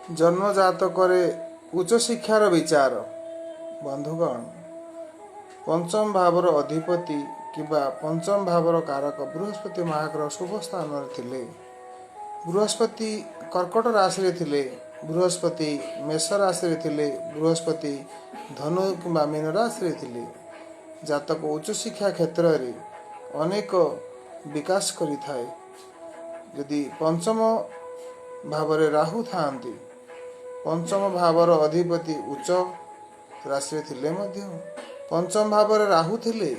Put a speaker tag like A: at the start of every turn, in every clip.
A: ଜନ୍ମଜାତକରେ ଉଚ୍ଚଶିକ୍ଷାର ବିଚାର। ବନ୍ଧୁଗଣ, ପଞ୍ଚମ ଭାବର ଅଧିପତି କିମ୍ବା ପଞ୍ଚମ ଭାବର କାରକ ବୃହସ୍ପତି ମହାଗ୍ରହ ଶୁଭ ସ୍ଥାନରେ ଥିଲେ, ବୃହସ୍ପତି କର୍କଟ ରାଶିରେ ଥିଲେ, ବୃହସ୍ପତି ମେଷ ରାଶିରେ ଥିଲେ, ବୃହସ୍ପତି ଧନୁ କିମ୍ବା ମୀନ ରାଶିରେ ଥିଲେ, ଜାତକ ଉଚ୍ଚଶିକ୍ଷା କ୍ଷେତ୍ରରେ ଅନେକ ବିକାଶ କରିଥାଏ। ଯଦି ପଞ୍ଚମ ଭାବରେ ରାହୁ ଥାଆନ୍ତି, ପଞ୍ଚମ ଭାବର ଅଧିପତି ଉଚ୍ଚ ରାଶିରେ ଥିଲେ ମଧ୍ୟ ପଞ୍ଚମ ଭାବରେ ରାହୁ ଥିଲେ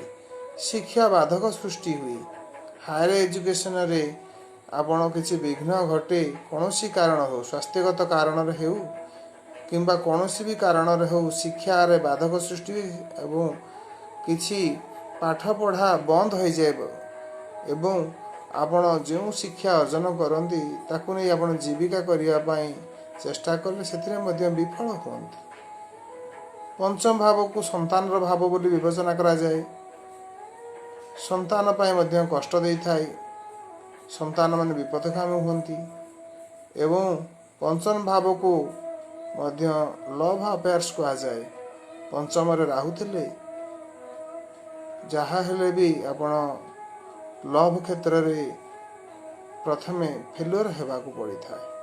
A: ଶିକ୍ଷା ବାଧକ ସୃଷ୍ଟି ହୁଏ। ହାୟର ଏଜୁକେସନରେ ଆପଣ କିଛି ବିଘ୍ନ ଘଟେ। କୌଣସି କାରଣ ହେଉ, ସ୍ୱାସ୍ଥ୍ୟଗତ କାରଣରେ ହେଉ କିମ୍ବା କୌଣସି ବି କାରଣରେ ହେଉ, ଶିକ୍ଷାରେ ବାଧକ ସୃଷ୍ଟି ହୁଏ ଏବଂ କିଛି ପାଠ ପଢ଼ା ବନ୍ଦ ହୋଇଯାଏ ଏବଂ ଆପଣ ଯେଉଁ ଶିକ୍ଷା ଅର୍ଜନ କରନ୍ତି, ତାକୁ ନେଇ ଆପଣ ଜୀବିକା କରିବା ପାଇଁ ଚେଷ୍ଟା କଲେ ସେଥିରେ ମଧ୍ୟ ବିଫଳ ହୁଅନ୍ତି। ପଞ୍ଚମ ଭାବକୁ ସନ୍ତାନର ଭାବ ବୋଲି ବିବେଚନା କରାଯାଏ। ସନ୍ତାନ ପାଇଁ ମଧ୍ୟ କଷ୍ଟ ଦେଇଥାଏ। ସନ୍ତାନମାନେ ବିପଥଗାମୀ ହୁଅନ୍ତି ଏବଂ ପଞ୍ଚମ ଭାବକୁ ମଧ୍ୟ ଲଭ୍ ଆଫେୟାର୍ସ କୁହାଯାଏ। ପଞ୍ଚମରେ ରାହୁ ଥିଲେ ଯାହା ହେଲେ ବି ଆପଣ ଲଭ୍ କ୍ଷେତ୍ରରେ ପ୍ରଥମେ ଫେଲୁଅର ହେବାକୁ ପଡ଼ିଥାଏ।